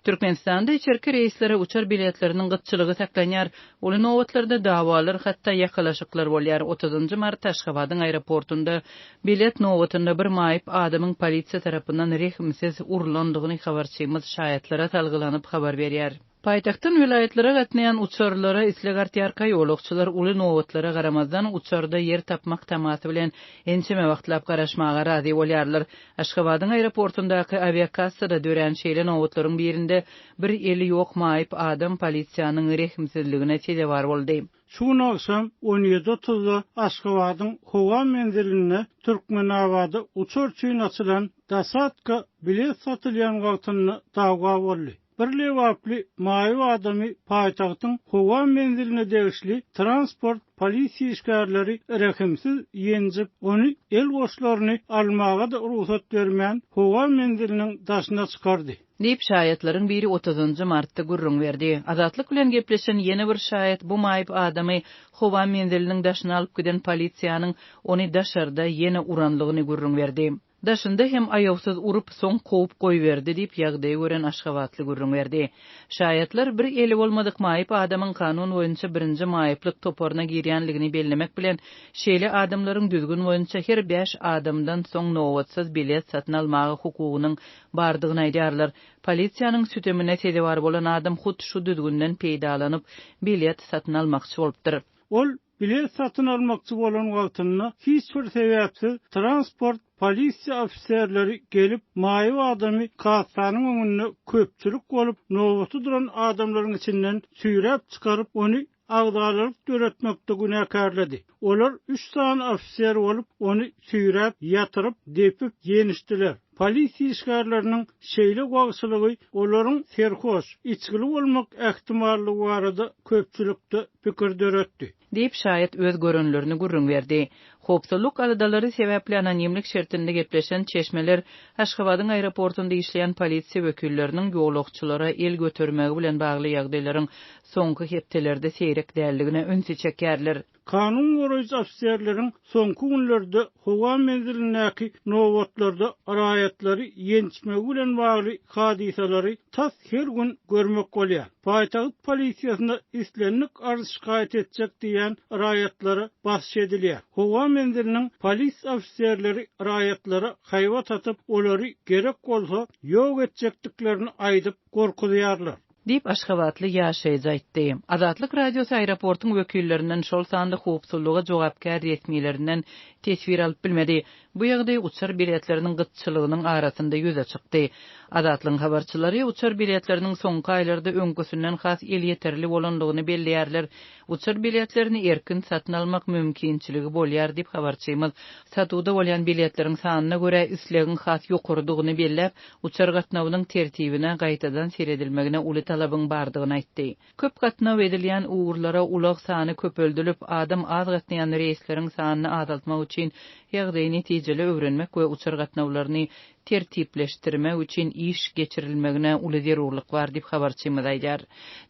Türkmenistanda içerki reýslere uçar biletleriniň gytçylygy saklanýar. Uly nobatlarda dawalar, hatda ýakalaşyklar bolýar. Otuzynjy mart Aşgabadyň aeroportunda bilet nobatynda bir maýyp adamyň polisiýa tarapyndan rehimsiz urlandygyny habarçymyz şaýatlara salgylanyp habar berýär. Paýtagtdan welaýatlara gatnaýan uçarlara isleg artýarka, ýolagçylar uly nobatlara garamazdan, uçarda ýer tapmak tamasy bilen ençeme wagtlap garaşmaga razy bolýarlar. Aşgabadyň aeroportundaky awiakassada dörän şeýle nobatlaryň birinde bir eli ýok maýyp adam polisiýanyň rehimsizligine sezewar boldy. Şu gün agşam on ýedi otuzda Aşgabadyň howa menzilinde Türkmenabada uçar üçin açylan Dasadka bilet satylýan wagtynda dawa boldy. Bir lebaply maýyp adamy paýtagtyň howa menziline degişli transport polisiýa işgärleri rehimsiz ýenjip, ony el goşlaryny almaga-da rugsat bermän, howa menziliniň daşyna çykardy. Diýip, şaýatlaryň biri otuzynjy martda gürrüň berdi. Azatlyk bilen gepleşen ýene bir şaýat bu maýyp adamy howa menziliniň daşyna alyp giden polisiýanyň ony daşarda ýene uranlygyny gürrüň berdi. Daşynda hem aýawsyz urup, soň kowup goýberdi diýip, ýagdaýy gören aşgabatly gürrüň berdi. Şaýatlar bir eli bolmadyk maýyp adamyň kanun boýunça birinji maýyplyk toparyna girýänligini bellemek bilen, şeýle adamlaryň düzgün boýunça her bäş adamdan soň nobatsyz bilet satyn almaga hukugynyň bardygyny aýdýarlar. Polisiýanyň sütemine sezewar bolan adam hut şu düzgünden peýdalanyp, bilet satyn almakçy bolupdyr. Ol bilet satyn almakçy bolan wagtynda hiç bir sebäpsiz transport polisiýa ofiserleri gelip, maýyp adamy kassanyň öňünde köpçülik bolup nobata duran adamlaryň içinden süýräp çykaryp, ony agzalalyk döretmekde günäkärledi. Olar üç sany ofiser bolup, ony süýräp, ýatyryp, depip, ýenişdiler. Polisiýa işgärleriniň şeýle wagşylygy olaryň serhoş, içgili bolmak ähtimallygy barada köpçülikde pikir döretdi. Diýip, şaýat öz görenlerini gürrüň berdi. Howpsuzlyk aladalary sebäpli anonimlik şertinde gepleşen çeşmeler Aşgabadyň aeroportunda işleýän polisiýa wekilleriniň ýolagçylara el götermegi bilen bagly ýagdaýlaryň soňky hepdelerde seýrek däldigine ünsi çekýärler. Kanun goraýjy ofiserleriň soňky günlerde howa menzilindäki nobatlarda raýatlary ýençmegi bilen bagly hadysalary tas her gün görmek bolýar. Paýtagt polisiýasyna islendik arz-şikaýat etjek diýýän raýatlara basyş edilýär. Howa menziliniň polis ofiserleri raýatlara haýbat atyp, olary gerek bolsa ýok etjekdiklerini aýdyp gorkuzýarlar. Diýip, aşgabatly ýaşaýjy aýtdy. Azatlyk Radiosy aeroportuň wekillerinden, şol sanda howpsuzlyga jogapkär resmilerinden teswir alyp bilmedi. Bu ýagdaý uçar biletleriniň gytçylygynyň arasynda ýüze çykdy. Azatlygyň habarçylary uçar biletleriniň soňky aýlarda öňküsinden has elýeterli bolandygyny belleýärler. Uçar biletlerini erkin satyn almak mümkinçiligi bolýar diýip, habarçymyz satuwda bolýan biletleriň sanyna görä islegiň has ýokarydygyny belläp, uçar gatnawynyň tertibine gaýtadan seredilmegine uly talabyň bardygyny aýtdy. Köp gatnaw edilýän ugurlara ulag sany köpeldilip, adam az gatnaýan reýsleriň sanyny azaltmak üçin ýagdaýy netijeli öwrenmek we uçar gatnawlaryny tertipleşdirmek üçin iş geçirilmegine uly zerurlyk bar diýip, habarçymyz aýdýar.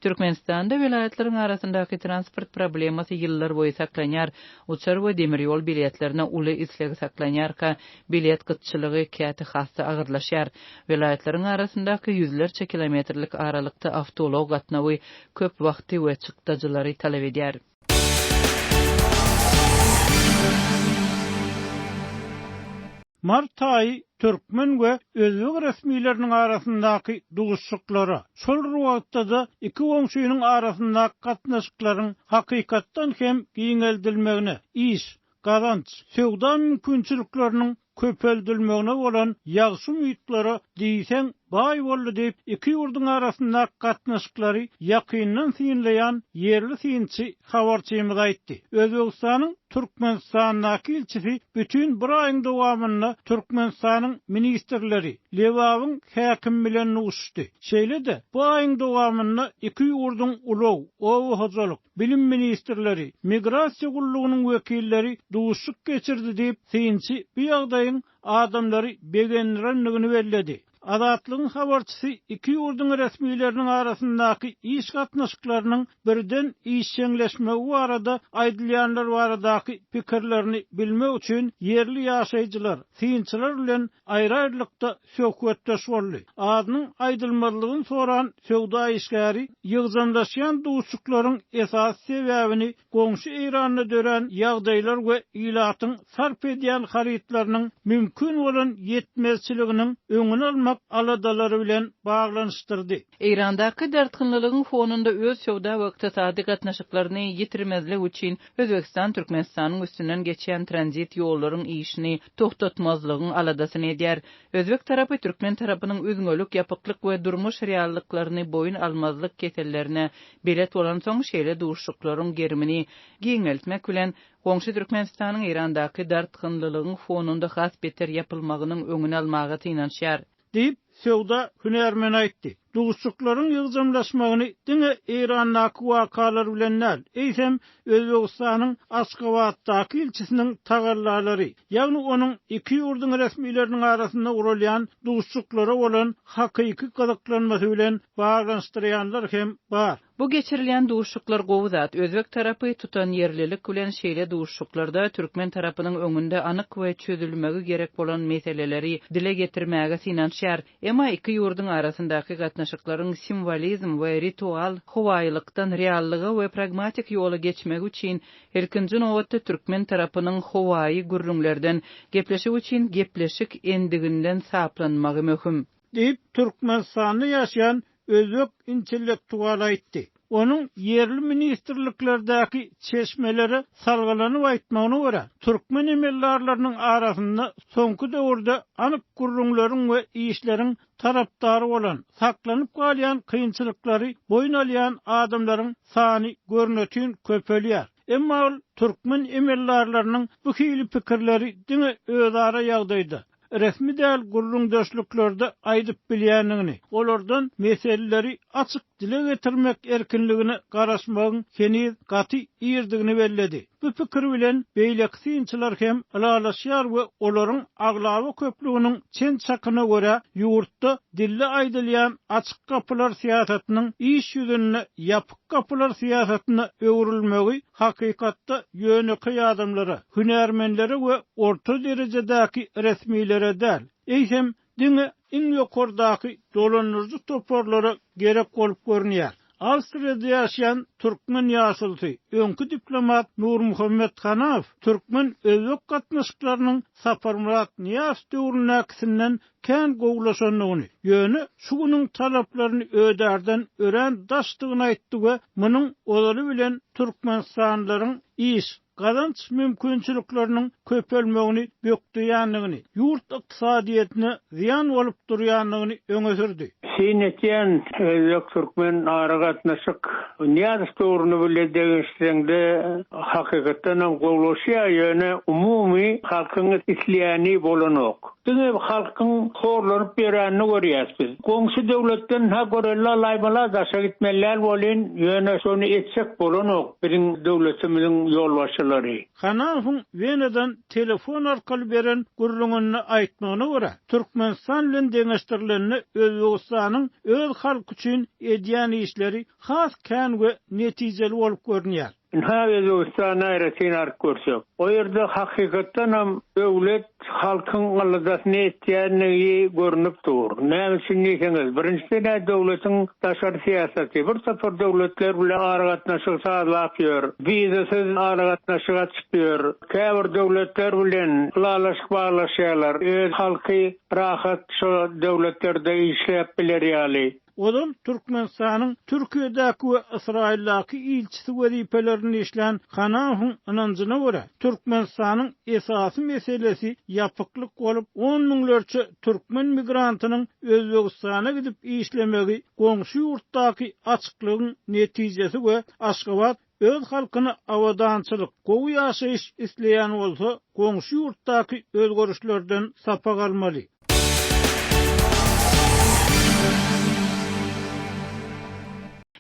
Türkmenistanda welaýatlaryň arasyndaky transport problemasy ýyllar boýy saklanýar. Uçar we demir ýol biletlerine uly isleg saklanýarka, bilet gytçylygy käte has-da agyrlaşýar. Welaýatlaryň arasyndaky ýüzlerçe kilometrlik aralykda awtoulag gatnawy köp wagty we çykdajylary talap edýär. Mart aýy türkmen we özbek resmileriniň arasyndaky duşuşyklara, şol bir wagtda-da iki goňşynyň arasyndaky gatnaşyklaryň hakykatdan hem giňeldilmegine, iş, gazanç, söwda mümkinçilikleriniň köpeldilmegine bolan ýagşy umytlara diýseň baý boldy diýip, iki ýurduň arasyndaky gatnaşyklary ýakyndan synlaýan ýerli synçy habarçymyz aýtdy. Özbegistanyň Türkmenistandaky ilçisi bütin bir aýyň dowamynda Türkmenistanyň ministrleri, Lebabyň häkimi bilen duşuşdy. Şeýle-de, bu aýyň dowamynda iki ýurduň ulag, oba hojalyk, bilim ministrleri, migrasiýa gullugynyň wekilleri duşuşyk geçirdi diýip, synçy bu ýagdaýyň adamlary begendirendigini belledi. Azatlygyň habarçysy iki ýurduň resmileriniň arasyndaky iş gatnaşyklarynyň birden işjeňleşmegi barada aýdylýanlar baradaky pikirlerini bilmek üçin ýerli ýaşaýjylar, synçylar bilen aýry-aýrylykda söhbetdeş boldy. Adynyň aýdylmazlygyny soran söwda işgäri ýygjamlaşýan duşuşyklaryň esasy sebäbini goňşy Eýranda dörän ýagdaýlar we ilatyň sarp edýän harytlarynyň mümkin bolan ýetmezçiliginiň öňüni almak aladalary bilen baglanyşdyrdy. Eýrandaky dartgynlylygyň fonunda öz söwda we ykdysady gatnaşyklaryny ýitirmezlik üçin Özbegistan Türkmenistanyň üstünden geçýän tranzit ýollaryň işini togtatmazlygyň aladasyny edýär. Özbek tarapy türkmen tarapynyň üzňelik, ýapyklyk we durmuş reallyklaryny boýun almazlyk kesellerine belet bolansoň, şeýle duşuşyklaryň gerimini giňeltmek bilen, goňşy Türkmenistanyň Eýrandaky dartgynlylygyň fonunda has beter ýapylmagynyň öňüni almaga synanyşýar. Diýip, söwda hünärmeni aýtdy. Duşuşyklaryň ýygjamlaşmagyny diňe Eýrandaky wakalar bilen däl, eýsem, Özbegistanyň Aşgabatdaky ilçisiniň tagallalary, ýagny onuň iki ýurduň resmileriniň arasynda guralýan duşuşyklara bolan hakyky gyzyklanmasy bilen baglanyşdyrýanlar hem bar. Bu geçirilýän duşuşyklar gowy zat. Özbek tarapy tutanýerlilik bilen şeýle duşuşyklarda türkmen tarapynyň öňünde anyk we çözülmegi gerek bolan meseleleri dile getirmäge synanyşýar. Emma iki ýurduň arasyndaky gatnaşyklaryň simwolizm we ritual howaýylykdan reallyga we pragmatik ýola geçmegi üçin ilkinji nobatda türkmen tarapynyň howaýy gürrüňlerden, gepleşik üçin gepleşik endiginden saplanmagy möhüm. Diýip, Türkmenistanda ýaşaýan özbek intellektualy aýtdy. Onuň ýerli ministrliklerdäki çeşmelere salgylanyp aýtmagyna görä, türkmen emeldarlarynyň arasynda soňky döwürde anyk gürrüňleriň we işleriň tarapdary bolan, saklanyp galýan kynçylyklary boýun alýan adamlaryň sany görnetin köpelýär. Emma ol türkmen emeldarlarynyň bu hili pikirleri diňe özara ýagdaýda, resmi däl gürrüňdeşliklerde aýdyp bilýändigini, olardan meseleleri açyk dile getirmek erkinligine garaşmagyň heniz gaty irdigini belledi. Bu pikir bilen beýleki synçylar hem ylalaşýar we olaryň aglaba köplüginiň çen-çakyna görä, ýurtda dilde aýdylýan açyk gapylar syýasatynyň iş ýüzünde ýapyk gapylar syýasatyna öwrülmegi hakykatda ýönekeý adamlara, hünärmenlere we orta derejedäki resmilere däl, eýsem, diňe iň ýokardaky dolandyryjy toparlara gerek bolup görünýär. Awstriýada ýaşaýan türkmen ýaşulusy, öňki diplomat Nurmuhammet Hanaw türkmen-özbek gatnaşyklarynyň Saparmyrat Nyýazow döwründäkisinden kän gowulaşandygyny, ýöne şu günüň talaplaryny ödärden örän daşdygyny aýtdy we munuň ozaly bilen türkmenistanlylaryň iş, gazanç mümkinçilikleriniň köpelmegini bökdeýändigini, ýurt ykdysadyýetine zyýan bolup durýandygyny öňe sürdi. Syn etýän özbek-türkmen aragatnaşyk Nyýazow döwrüni bile deňeşdireňde hakykatdanam gowulaşýar, ýöne umumy halkyň isleýäni bolanok. Diňe halkyň horlanyp ýörenini görýäs biz. Goňşy döwletden ha görelde alaýmaly daşa gitmeli däl bolyn, ýöne şony etjek bolanok biziň döwletimiziň ýolbaşçylary. Hanafowyň Wenadan telefon arkaly beren gürrüňinde aýtmagyna görä, Türkmenistan bilen deňeşdirilende Özbegistanyň öz halky üçin edýän işleri has kän we netijeli bolup görünýär. Ynha Özbegistany aýratyn alyp görsek, o ýerde hakykatdanam döwlet halkyň aladasyny etýänligi görnüp dur. Näme üçin diýseňiz, birinjiden-ä döwletiň daşary syýasaty, bir topar döwletler bilen aragatnaşygy sazlap ýör, wizasyz aragatnaşyk açyp ýör, käbir döwletler bilen ylalaşyk baglaşýarlar, öz halky rahat şo döwletlerde işläp biler ýaly. Ozal Türkmenistanyň Türkiýedäki we Ysraýyldaky ilçisi wezipelerinde işlän Hanafowyň ynanjyna görä, Türkmenistanyň esasy meselesi ýapyklyk bolup, on müňlerçe türkmen migrantynyň Özbegistana gidip işlemegi goňşy ýurtdaky açyklygyň netijesi we Aşgabat öz halkyna abadançylyk, gowy ýaşaýyş isleýän bolsa, goňşy ýurtdaky özgerişlerden sapak almaly.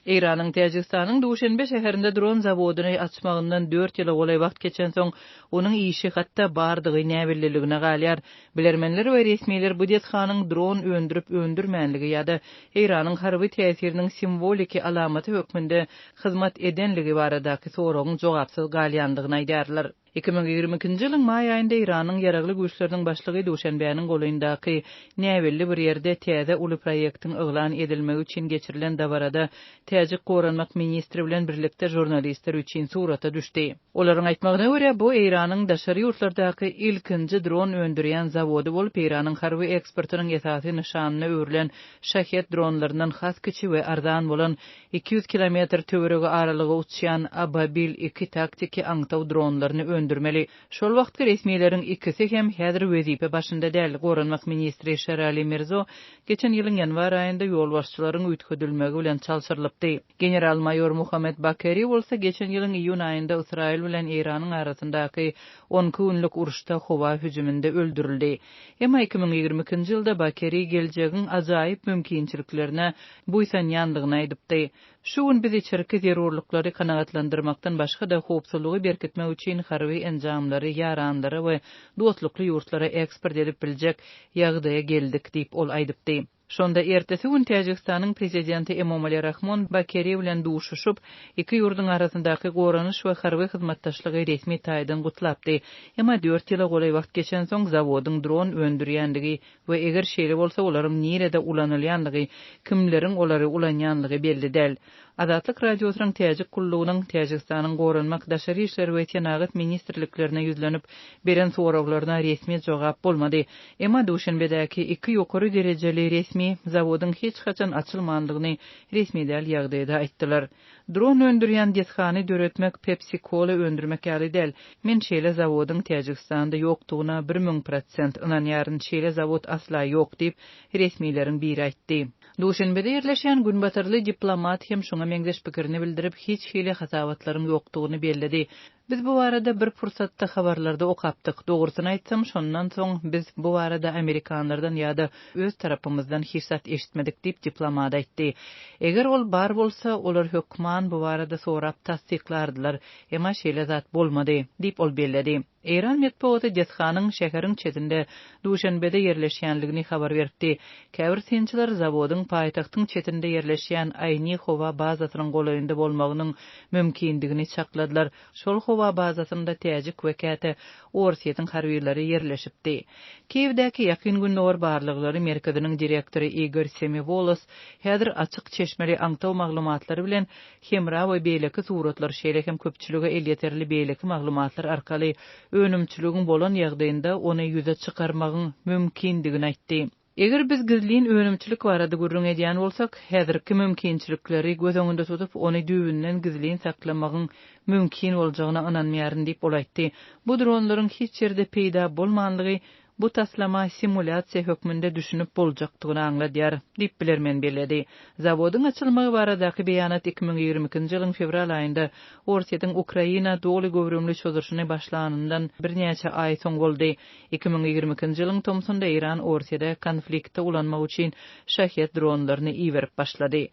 Eýranyň Täjigistanyň Duşenbe şäherinde dron zawodyny açmagyndan dört ýyla golaý wagt geçensoň, onuň işi hatda bardygy näbelliligine galýar. Bilermenler we resmiler bu desganyň dron öndürip-öndürmänligi ýa-da Eýranyň harby täsiriniň simwoliki alamaty hökmünde hyzmat edenligi baradaky soragyň jogapsyz galýandygyny aýdýarlar. 2022-nji ýylyň maý aýynda Eýranyň Ýaragly Güýçleriniň başlygy Duşenbäniň golaýyndaky näbelli bir ýerde täze uly proýektiň yglan edilmegi üçin geçirilen dabarada täjik goranmak ministri bilen birlikde žurnalistler üçin surata düşdi. Olaryň aýtmagyna görä, bu Eýranyň daşary ýurtlardaky ilkinji dron öndürýän zawody bolup, Eýranyň harby eksportynyň esasy nyşanyna öwrülen Şahed dronlaryndan has kiçi we arzan bolan 200 kilometr töweregi aralyga uçýan Ababil iki taktiki aňtaw dronlaryny öndürmeli. Şol wagtky resmileriň ikisi hem häzir wezipe başynda däl. Goranmak ministri Şerali Mirzo geçen ýylyň ýanwar aýynda ýolbaşçylaryň üýtgedilmegi bilen çalşyrylypdy. General-maýor Muhammet Bakeri bolsa geçen ýylyň iýun aýynda Ysraýyl bilen Eýranyň arasyndaky on iki günlük uruşda howa hüjüminde öldürildi. Emma 2022-nji ýylda Bakeri geljegiň ajaýyp mümkinçiliklerine buýsanýandygyny aýdypdy. Şu gün biz içerki zerurlyklary kanagatlandyrmakdan başga-da, howpsuzlygy berkitmek üçin harby enjamlary ýaranlara we dostlukly ýurtlara eksport edip biljek ýagdaýa geldik diýip, ol aýdypdy. Şonda ertesi gün Täjigistanyň Prezidenti Emomali Rahmon Bakeri bilen duşuşyp, iki ýurduň arasyndaky goranyş we harby hyzmatdaşlygy resmi taýdan gutlapdy. Emma dört ýyla golaý wagt geçensoň, zawodyň dron öndürýändigi we eger şeýle bolsa olaryň nirede ulanylýanlygy, kimleriň olary ulanýanlygy belli däl. Azatlyk Radiosynyň Täjik gullugynyň Täjigistanyň Goranmak, Daşary işler we Senagat ministrliklerine ýüzlenip beren soraglaryna resmi jogap bolmady. Emma Duşenbedäki iki ýokary derejeli resmi zawodyň hiç haçan açylmandygyny resmi däl ýagdaýda aýtdylar. Dron öndürýän desgany döretmek Pepsi-Cola öndürmek ýaly däl. Men şeýle zawodyň Täjigistanda ýokdugyna 1000% ynanýaryn, şeýle zawod asla ýok diýip, resmileriň biri aýtdy. Duşenbede ýerleşýän günbatarly diplomat hem şuňa meňzeş pikirini bildirip, hiç hili hasabatlaryň ýokdugyny belledi. Biz bu barada bir pursatda habarlarda okapdyk. Dogrusyny aýtsam, şondan soň biz bu barada amerikanlardan ýa-da öz tarapymyzdan hiç zat eşitmedik diýip, diplomat aýtdy. Eger ol bar bolsa, olar hökman bu barada sorap tassyklardylar. Emma şeýle zat bolmady, diýip, ol belledi. Eýran metbugaty desganyň şäheriň çetinde, Duşenbede ýerleşýänligini habar beripdi. Käbir synçylar zawodyň paýtagtyň çetinde ýerleşýän Aýni howa bazasynyň golaýynda bolmagynyň mümkindigini çakladylar. Şol howa bazasynda täjik we käte Orsýetiň harbylary ýerleşipdi. Kiýewdäki Ýakyn Gündogar barlaglary merkeziniň direktory Igor Semiwolos häzir açyk çeşmeli aňtaw maglumatlary bilen hemra we beýleki suratlar, şeýle hem köpçülige elýeterli beýleki maglumatlar arkaly önümçiligiň bolan ýagdaýynda ony ýüze çykarmagyň mümkindigini aýtdy. Eger biz gizlin önümçilik barada gürrüň edýän bolsak, häzirki mümkinçilikleri göz öňünde tutup, ony düýbünden gizlin saklamagyň mümkin boljagyna ynanmaýaryn diýip, ol aýtdy. Bu dronlaryň hiç ýerde peýda bolmanlygy bu taslama simulýasiýa hökmünde düşünip boljakdygyny aňladýar, diýip, bilermen belledi. Zawodyň açylmagy baradaky beýanat 2022-nji ýylyň fewral aýynda Orsýetiň Ukraina doly göwrümli çozuşyny başlanyndan birnäçe aý soň boldy. 2022-nji ýylyň tomsunda Eýran Orsýede konfliktde ulanmak üçin Şahed dronlaryny iberip başlady.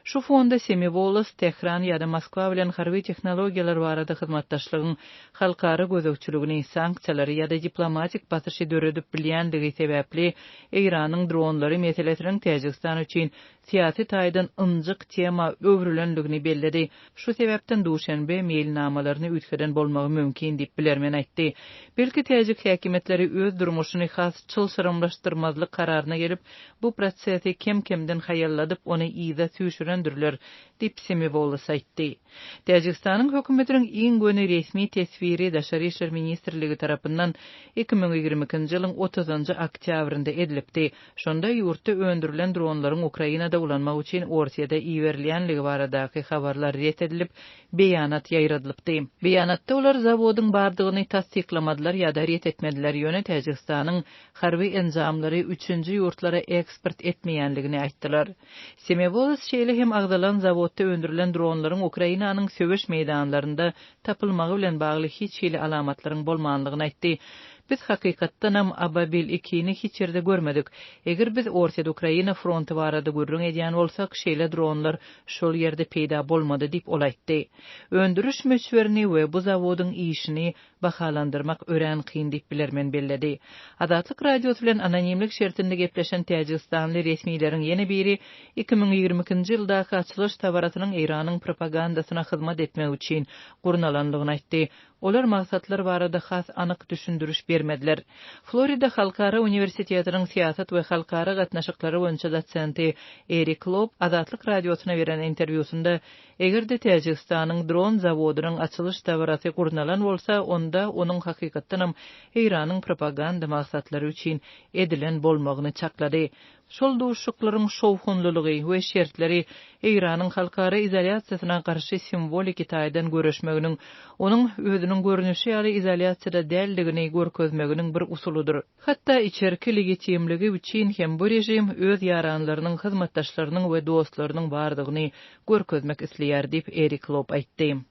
Şu fonda Semiwolos Tähran ýa-da Moskwa bilen harby tehnologiýalar barada hyzmatdaşlygyň halkara gözegçiligini, sanksiýalary ýa-da diplomatik basyşy döredip bilýändigi sebäpli Eýranyň dronlary meselesiniň Täjigistan üçin syýasy taýdan ynjyk tema öwrülendigini belledi. Şu sebäpden Duşenbe meýilnamalaryny üýtgeden bolmagy mümkin diýip, bilermen aýtdy. Belki täjik häkimiýetleri öz durmuşyny has çylşyrymlaşdyrmazlyk kararyna gelip, bu prosesi kem-kemden haýalladyp, ony yza süýşürendirler, diýip, Semiwolos aýtdy. Täjigistanyň hökümetiniň iň göni resmi teswiri Daşary işler ministrligi tarapyndan 2022-nji ýylyň otuzynjy oktýabrynda edilipdi. Şonda ýurtda öndürilen dronlaryň Ukrainada ulanmak üçin Orsýete iberilýänligi baradaky habarlar ret edilip, beýanat ýaýradylypdy. Beýanatda olar zawodyň bardygyny tassyklamadylar ýa-da ret etmediler, ýöne Täjigistanyň harby enjamlary üçünji ýurtlara eksport etmeýänligini aýtdylar. Semiwolos şeýle hem agzalan zawodda öndürilen dronlaryň Ukrainanyň söweş meýdanlarynda tapylmagy bilen bagly hiç hili alamatlaryň bolmanlygyny aýtdy. Biz hakykatdanam Ababil II-ni hiç ýerde görmedik. Eger biz Orsýet-Ukraina fronty barada gürrüň edýän bolsak, şeýle dronlar şol ýerde peýda bolmady diýip, ol aýtdy. Öndüriş möçberini we bu zawodyň işini bahalandyrmak örän kyn diýip, bilermen belledi. Azatlyk Radiosy bilen anonimlik şertinde gepleşen täjigistanly resmileriň ýene biri 2022-nji ýyldaky açylyş dabarasynyň Eýranyň propagandasyna hyzmat etmek üçin gurnalandygyny aýtdy. Olar maksatlar barada has anyk düşündiriş bermediler. Florida Halkara uniwersitetiniň syýasat we halkara gatnaşyklary boýunça dosenti Erik Lob Azatlyk Radiosyna beren interwýusynda, eger-de Täjigistanyň dron zawodynyň açylyş dabarasy gurnalan bolsa, onda onuň hakykatdanam Eýranyň propaganda maksatlary üçin edilen bolmagyny çaklady. Şol duşuşyklaryň şowhunlylygy we şertleri Eýranyň halkara izolýasiýasyna garşy simwoliki taýdan göreşmeginiň, onuň özüniň görnüşi ýaly izolýasiýada däldigini görkezmeginiň bir usulydyr. Hatda içerki legitimligi üçin hem bu režim öz ýaranlarynyň, hyzmatdaşlarynyň we dostlarynyň bardygyny görkezmek isleýär diýip, Erik Lob aýtdy.